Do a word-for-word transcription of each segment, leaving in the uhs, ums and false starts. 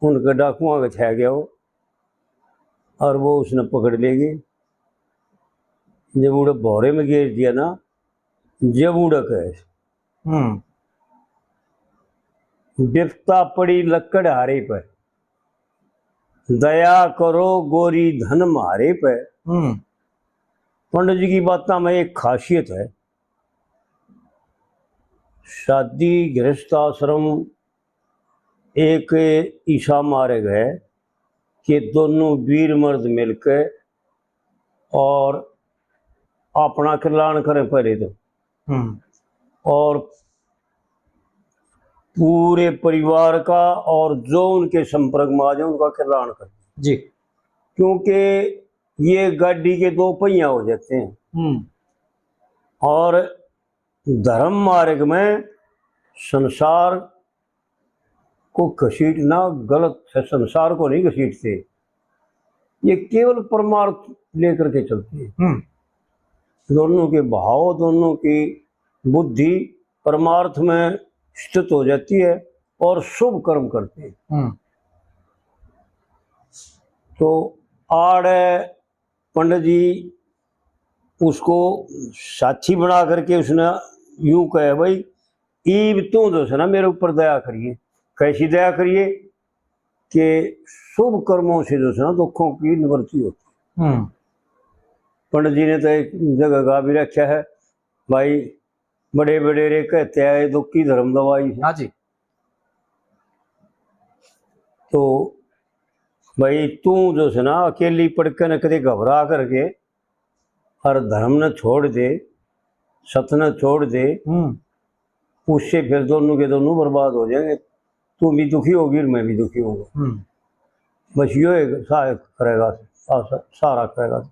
उनके डाकुआं के छा गया हो और वो उसने पकड़ लेगी। जब उड़े भौरे में घेर दिया ना, जब उड़े कहे, हम्म। "बिपता पड़ी लकड़हारे पे, दया करो गोरी धन म्हारे पे।" हम्म। पंडित जी की बातों में एक खासियत है, शादी, गृहस्थ आश्रम, एक ऐसा मार्ग है कि दोनों वीर मर्द मिलके और अपना कल्याण करें पहले तो, हम्म। और पूरे परिवार का और जो उनके संपर्क में आ जाए उनका कल्याण करें। जी। क्योंकि ये गाड़ी के दो पहिया हो जाते हैं। हम्म। और धर्म मार्ग में संसार को घसीटना गलत है, संसार को नहीं घसीटते, ये केवल परमार्थ लेकर के चलते हैं। हम्म। दोनों के भाव, दोनों की बुद्धि परमार्थ में स्थित हो जाती है और शुभ कर्म करते हैं। हम्म। तो आड़े पंडित जी उसको साथी बना करके उसने यूं कहे, "भाई, ईब तू जो है ना मेरे ऊपर दया करिए।" कैसी दया करिए? कि शुभ कर्मों से जो है ना दुखों की निवृत्ति होती है। हम्म। पंडित जी ने तो एक जगह गा भी रखा है, "भाई, बड़े बड़े रे कहते आए, दुख की धर्म दवाई है।" हाँ जी। तो भाई, तू जो है ना अकेली पड़ के न कदे घबरा करके और धर्म ने छोड़ दे, सत ने छोड़ दे, हम्म। उससे फिर दोनों के दोनों बर्बाद हो जाएंगे। तू भी दुखी होगी और मैं भी दुखी होऊंगा। हम्म। बस यो एक सहायक करेगा, सा-, सहारा करेगा।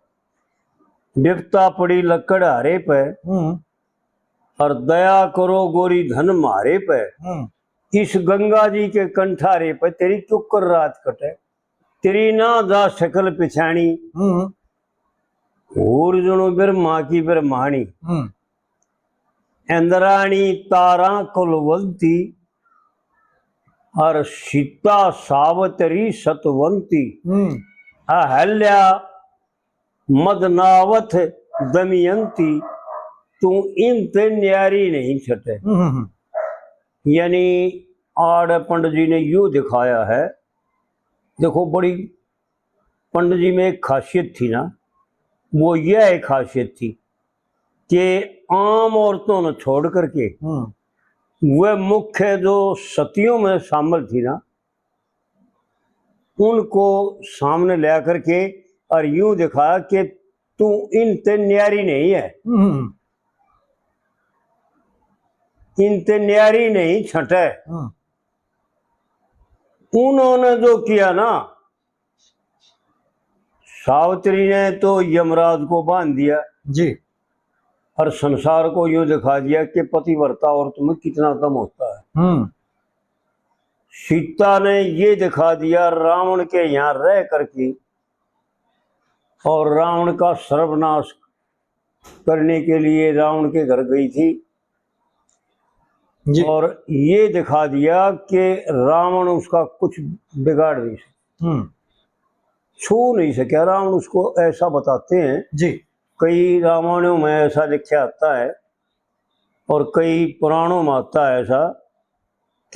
"बिपता पड़ी लकड़हारे पे, हम्म। और दया करो गोरी धन म्हारे पे। हम्म। इस गंगा जी के कंठारे पे तेरी क्यों कर रात कटे, तेरी ना जा शकल पिछाणी। हम्म। और जणो ब्रह्मा की ब्रह्माणी। हम्म। इंद्राणी तारा कुलवंती, और सीता सावित्री सतवंती। हम्म। अहल्या मदनावत दमयंती, तू इन ते न्यारी नहीं छटे।" हम्म, हम्म, हम्म। यानी आड़ पंडित जी ने यो दिखाया है। देखो, बड़ी पंडित जी में एक खासियत थी ना, वो यह एक खासियत थी कि आम औरतों ने छोड़ करके हम्म। वह मुख्य जो सतियों में शामिल थी ना, उनको सामने ला करके और यूं दिखाया कि तू इन ते न्यारी नहीं है, हम्म। इन ते न्यारी नहीं छटे। हम्म। उन्होंने जो किया ना, सावित्री ने तो यमराज को बांध दिया जी। और संसार को यूं दिखा दिया कि पतिव्रता औरत में कितना दम होता है। हम्म। सीता ने ये दिखा दिया रावण के यहाँ रह करके, और रावण का सर्वनाश करने के लिए रावण के घर गई थी जी। और ये दिखा दिया कि रावण उसका कुछ बिगाड़ नहीं सकता, हम्म। छू नहीं सका रावण उसको, ऐसा बताते हैं जी। कई रामायणों में ऐसा लिखा आता है और कई पुराणों में आता है ऐसा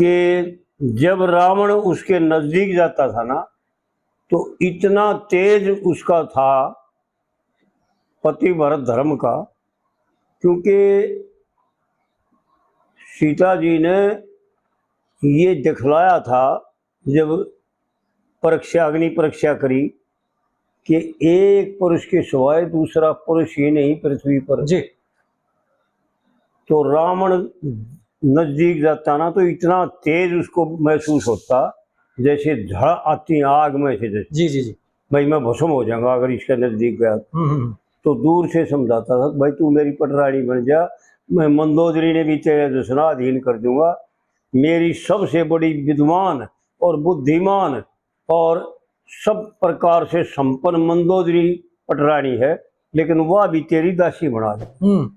कि जब रावण उसके नजदीक जाता था ना, तो इतना तेज उसका था पतिव्रत धर्म का, क्योंकि सीता जी ने ये दिखलाया था जब परीक्षा, अग्नि परीक्षा करी कि एक पुरुष के सिवाय दूसरा पुरुष ही नहीं पृथ्वी पर। जी। तो रावण नजदीक जाता ना, तो इतना तेज उसको महसूस होता जैसे झड़ आती आग में से, जैसे जी, जी, जी। भाई, मैं भस्म हो जाऊंगा अगर इसके नजदीक गया। हम्म, हम्म। तो दूर से समझाता था, "भाई, तू मेरी पटरानी बन जा, मैं मंदोदरी ने भी तेरे जो सुना अधीन कर दूंगा।" मेरी सबसे बड़ी विद्वान और बुद्धिमान और सब प्रकार से संपन्न मंदोदरी पटरानी है, लेकिन वह भी तेरी दासी बना दे। हम्म।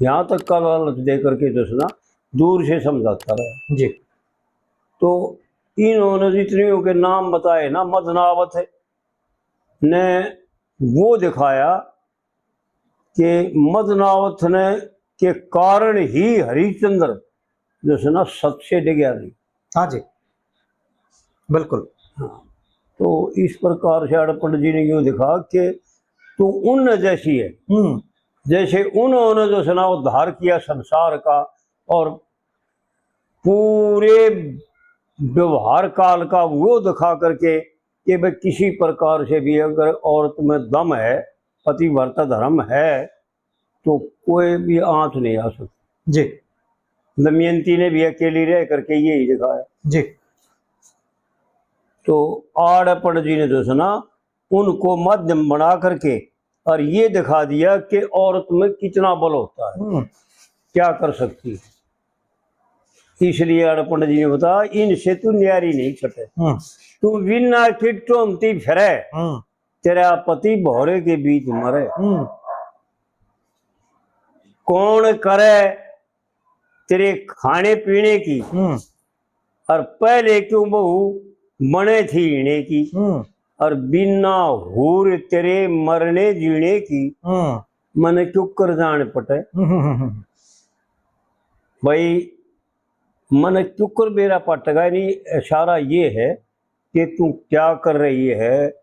यहाँ तक का लालच दे करके जो है ना, दूर से समझाता रहा। जी। तो इन्होंने जितने के नाम बताए ना, मदनावत ने वो दिखाया कि मदनावत ने के कारण ही हरिश्चंद्र जो है ना, सत से डिगया नहीं। हाँ जी, बिल्कुल। हाँ, तो इस प्रकार से आड़े पंडित जी ने यूं दिखा कि तू उन जैसी है, हम्म। जैसे उन्होंने जो है ना, उद्धार किया संसार का, और पूरे व्यवहार काल का वो दिखा करके कि भाई, किसी प्रकार से भी अगर औरत में दम है, पतिव्रता धर्म है, तो कोई भी आंच नहीं आ सकती। जी। दमयंती ने भी अकेली रह करके यही दिखाया। जी। तो आड़े पंडित जी ने जो है ना, उनको माध्यम बना करके और ये दिखा दिया कि औरत में कितना बल होता है, हम्म। क्या कर सकती है। इसलिए आड़े पंडित जी ने बताया, इनसे तू न्यारी नहीं छटे। हम्म। तू बिना की टोमती फिरे, हम्म। तेरा पति भौरे के बीच मरे। हम्म। कौन करे तेरे खाने पीने की, हम्म। और पहले क्यों बहू बने थी इणे की, हम्म। और बिना हूर तेरे मरने जीने की, हम्म। मने क्यों कर जान पटे। हम्म, हम्म, हम्म। भाई, मने क्यों कर बेरा पटगा नहीं, इशारा ये है कि तू क्या कर रही है,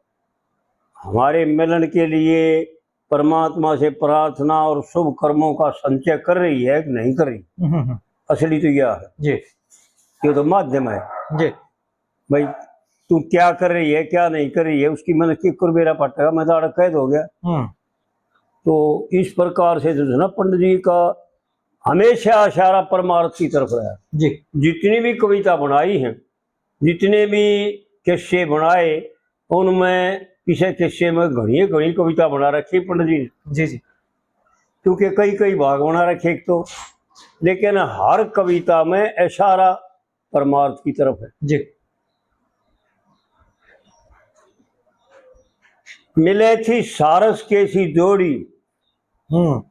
हमारे मिलन के लिए परमात्मा से प्रार्थना और शुभ कर्मों का संचय कर रही है कि नहीं कर रही। हम्म, हम्म। असली तो यह है। जी। ये तो माध्यम है। जी। भाई, तू क्या कर रही है, क्या नहीं कर रही है, उसकी मैंने क्यों कर बेरा पटगा, मैं तो आड़े कैद हो गया। हम्म। तो इस प्रकार से जो है ना, पंडित जी का हमेशा इशारा परमार्थ की तरफ रहा। जी। जितनी भी कविता बनाई है, जितने भी किस्से बनाए, उनमें किसी किस्से में घणी घणी कविता बना रखी पंडित जी ने। जी, जी। क्योंकि कई कई भाग बना रखे एक तो, लेकिन हर कविता में इशारा परमार्थ की तरफ है। जी। मिले थी सारस के सी जोड़ी, हम्म।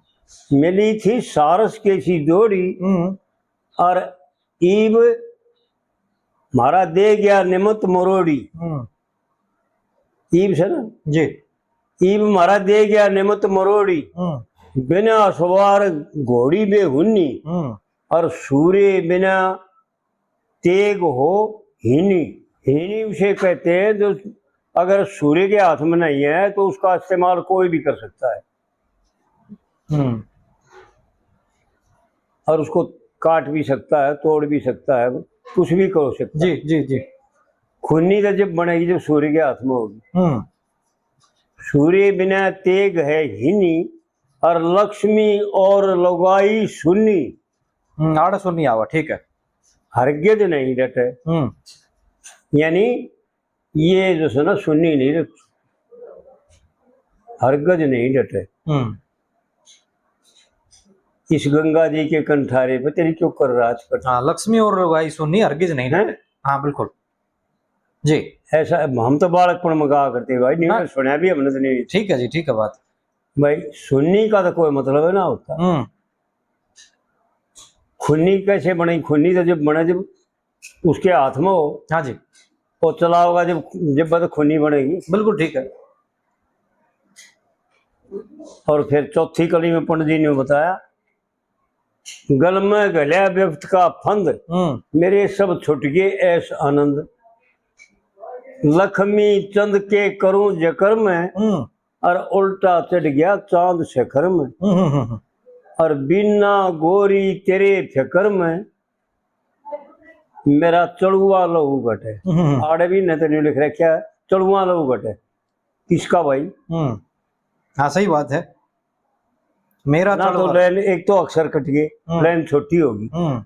मिली थी सारस के सी जोड़ी, हम्म। और ईब म्हारा दे गया निमत मरोड़ी। हम्म। ईब से ना? जी। ईब म्हारा दे गया निमत मरोड़ी। हम्म। बिना सवार घोड़ी बेहुन्नी, हम्म। और सूरे बिना तेग हो हीनी। हीनी उसे कहते हैं जो अगर सूरे के हाथ में नहीं है तो उसका इस्तेमाल कोई भी कर सकता है। हम्म। और उसको काट भी सकता है, तोड़ भी सकता है, कुछ भी कर सकता है। जी, जी, जी। खूनी तो जब बनेगी जब सूरे के हाथ में होगी। हम्म। सूरे बिना तेग है हीनी, और लक्ष्मी और लुगाई सुन्नी। हम्म, आड़ा सुन्नी आवा, ठीक है। हरगिज नहीं डटे। हम्म। यानी ये जो है ना, सुन्नी नहीं डटे, हरगिज नहीं डटे। हम्म। इस गंगा जी के कंठारे पे तेरी क्यों कर राज कटे। हाँ, लक्ष्मी और लुगाई सुन्नी हरगिज नहीं हैं? डटे। हाँ, बिल्कुल। जी। ऐसा हम तो बालकपण में गाया करते भाई, नहीं ना। सुना भी हमने तो नहीं। ठीक है जी, ठीक है बात। भाई, सुन्नी का तो कोई मतलब है ना होता। हम्म। खूनी कैसे बने? खूनी तो जब बने जब उसके हाथ में हो। हाँ जी। वो चलाओगा जब, जब तो खूनी बनेगी। बिल्कुल ठीक है। और फिर चौथी कली में पंडित जी ने बताया, गल में घल्या विपत का फंद, हम्म। मेरे सब छुट गए ऐस आनंद। लक्ष्मी चंद के करूं जिक्र में, हम्म। और उल्टा चढ़ गया चांद शिखर में। हम्म, हम्म, हम्म। और बीना गोरी तेरे फिक्र में, मेरा चढ़ुआ लहू घटे। हम्म, हम्म। आड़े भी नहीं तो नहीं लिख रखा है, चढ़ुआ लहू घटे। किसका भाई? हम्म। हाँ, सही बात है। मेरा ना तो चढ़ुआ लाइन, एक तो अक्षर कट गए, हम्म। लाइन छोटी होगी। हम्म।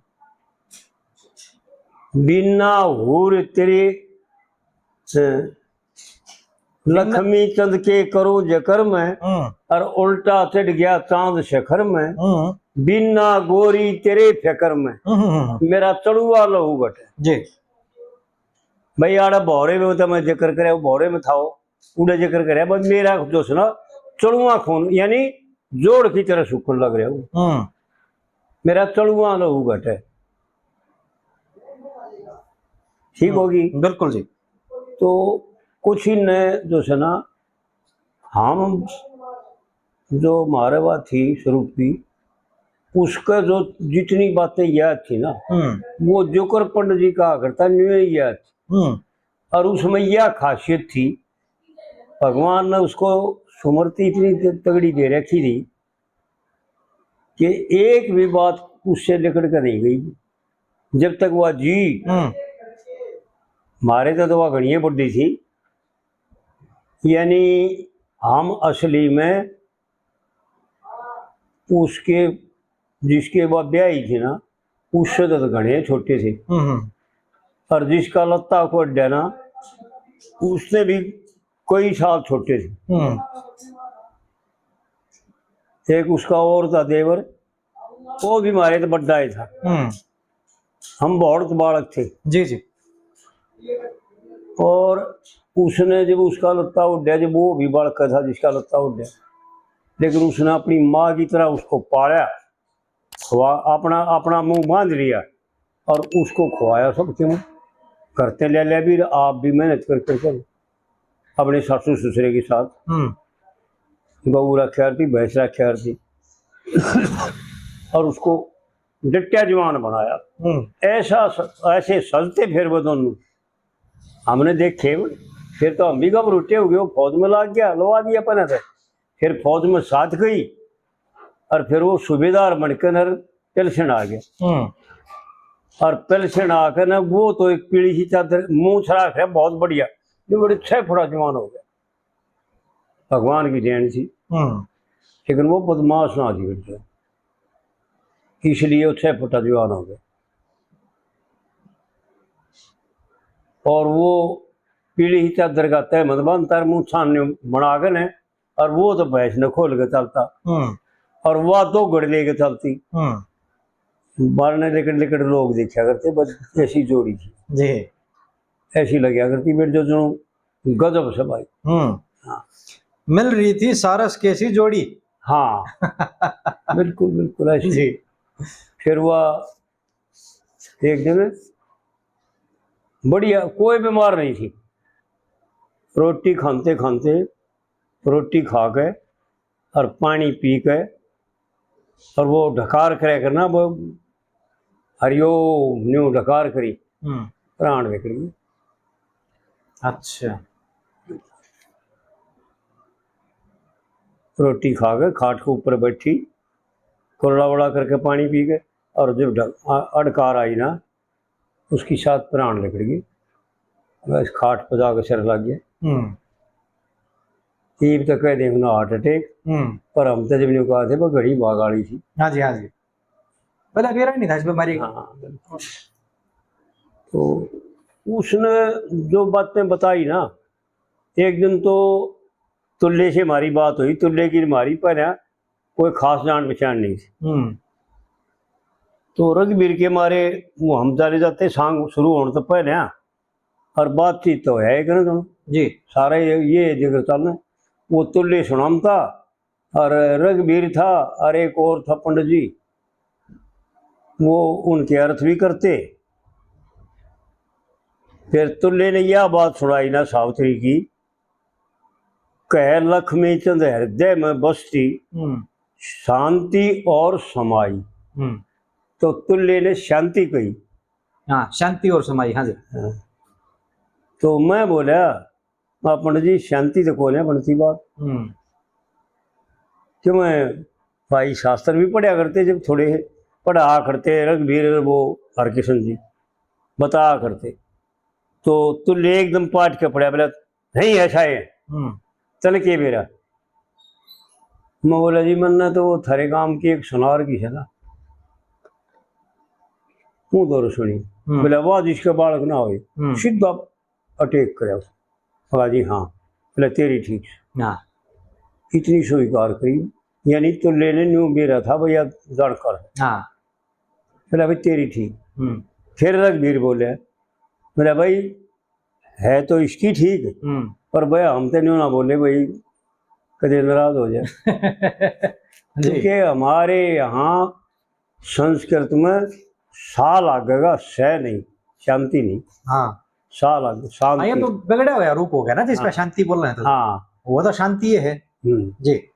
बिना हूर तेरे, अ, लक्ष्मी चंद के करो जिक्र में, हम्म। और उल्टा चढ़ गया चांद शिखर में। हम्म। बिना गोरी तेरे फिक्र में, हम्म, हम्म, हम्म। मेरा चढ़ुआ लहू घटे। जी। भाई, आड़ा भौरे में तो मैं जिक्र करे, वो भौरे में था वो। उड़े जिक्र करे, बस मेरा जो है ना, चढ़ुआ खून, यानी जोड़ की तरह सूखण लग रहा हूँ। हम्म। मेरा चढ़ुआ लहू घटे। ठीक हम्म, होगी। बिल्कुल जी। तो कुछ ही ने जो है ना, हम जो हमारे वहाँ थी स्वरूपी, उसका जो जितनी बातें याद थी ना, हम्म। वो जोकर पंडित जी कहा करता, न्यू याद थी। हम्म। और उसमें यह खासियत थी, भगवान ने उसको सुमृति इतनी त-, तगड़ी दे रखी थी कि एक भी बात उससे लिकड़ कर नहीं गई। जब तक वह जी, हम्म। हमारे तो, तो वह घणिए बड़ी थी, यानी हम असली में उसके, जिसके वह ब्याही थी ना, उससे तो घणे छोटे थे। हम्म, हम्म। और जिसका लत्ता को अड्डा ना, उससे भी कई साल छोटे थे। हम्म। एक उसका और था देवर, वो भी हमारे तो बड्डा ही था। हम्म। हम बहुत बालक थे। जी, जी। और उसने जब उसका लत्ता उड्या, जब वो भी बालक था जिसका लत्ता उड्या, लेकिन उसने अपनी माँ की तरह उसको पाला, खवा-, अपना, अपना मुंह बांध लिया और उसको खवाया सब क्यों। करते ले ले भी, आप भी मेहनत कर कर करो अपने सासू ससुरे के साथ। हम्म। गऊ रखा थी, भैंस रखा थी, और उसको डट्या जवान बनाया। हम्म। ऐसा स-, ऐसे सजते फिर वो दोनों, हमने देखे, फिर तो हम भी घबरूटे हो गए। वो फौज में लाग गया, लवा दिया पहले तो, फिर फौज में साथ गई, और फिर वो सूबेदार बनकर नर पेंशन आ गया। हम्म। और पेंशन आकर ना, वो तो एक पीली सी चादर, मुंह सराख है बहुत बढ़िया, जो बड़े छह फुटा जवान हो गया। भगवान की देन थी। हम्म। लेकिन वो बदमाश ना थी बेटा, इसलिए वो छह फुटा जवान हो गया। और वो पीली ही चादर का तहमत बांधता, मुंह छान बना के ने, और वो तो भैंस ने खोल के चलता। हम्म। और वह दो घड़ लेके चलती। हम्म। बारने लिकड़ लिकड़ लोग देखा करते, बस ऐसी जोड़ी थी। जी। ऐसी लग्या करती मेरे जो, जो गजब से भाई। हम्म। हाँ। मिल रही थी सारस कैसी जोड़ी। हाँ। बिल्कुल, बिल्कुल ऐसी। जी। फिर वह एक दिन बढ़िया, कोई बीमार नहीं थी, रोटी खाते खाते, रोटी खा के और पानी पी के, और वो ढकार करे करना, वो हरिओम न्यू ढकार करी, हम्म। प्राण निकल गए। अच्छा। रोटी खा के खाट के ऊपर बैठी, कुरड़ा वड़ा करके पानी पी के, और जब ढ-, आ-, अड़कार आई ना, उसकी साथ प्राण निकल गई, बस खाट पे जाके सिर लग गया। हम्म। ईब तो कह दे ना हार्ट अटैक, हम्म। पर हम तो जब न्यू कहा थे, वो घड़ी भाग आली थी। हाँ जी, हाँ जी। पहले बेरा नहीं था इस बीमारी का। हाँ, बिल्कुल। तो उसने जो बातें बताई ना, एक दिन तो तुल्ले से हमारी बात हुई, तुल्ले की हमारी पहले कोई खास जान पहचान नहीं थी। हम्म। तो रघुबीर के मारे वो हम चले जाते सांग शुरू होने तो पहले, और बातचीत तो है एक ना जी। सारा ये, ये जिक्र चलना। वो तुल्ले सुनामता और रघुबीर था और एक और था पंडित जी, वो उनके अर्थ भी करते। फिर तुल्ले ने यह बात सुनाई ना सावित्री की, कह लक्ष्मी चंद हृदय में बसती, हम्म। शांति और समाई। हम्म। तो तुल्ले ने शांति कही। हाँ, शांति और समाई, हाँ जी। हाँ। तो मैं बोला, "हाँ, पंडित जी, शांति तो कोने बनती बात।" हम्म। क्यों, मैं भाई शास्त्र भी पढ़ा करते, जब थोड़े पढ़ा करते, रघुबीर वो हरकिशन जी बता करते, तो तुल्ले एकदम पाट के पड़ा, बोला, "नहीं, ऐसा है।" हम्म। "तने के बेरा?" मैं बोला, "जी, मन्ने तो वो थारे गांव की एक सुनार की है ना, वो दौर सुनी।" हम्म। बोला, "वाह, जिसके बालक ना होए।" हम्म। सीधा अटैक करे। बोला, "जी हाँ।" बोला, "तेरी ठीक है।" हाँ। इतनी स्वीकार करी, यानी तुल्ले ने न्यू बेरा था भैया जानकर। हाँ। बोला, "भाई, तेरी ठीक।" हम्म। फिर रघुबीर बोले, बोला, "भाई, है तो इसकी ठीक, हम्म। पर भाई, हम तो न्यू ना बोले भाई, कदे नाराज हो जाए।" जी। क्योंकि हमारे यहाँ संस्कृत में सा लागेगा, सह नहीं, शांति नहीं। हाँ। शाल, शांति। हाँ, ये तो बिगड़ा हुआ रूप हो गया ना, जिसका हाँ। शांति बोल रहे हैं तो। हाँ। वो तो शांति ये है। हम्म। जी।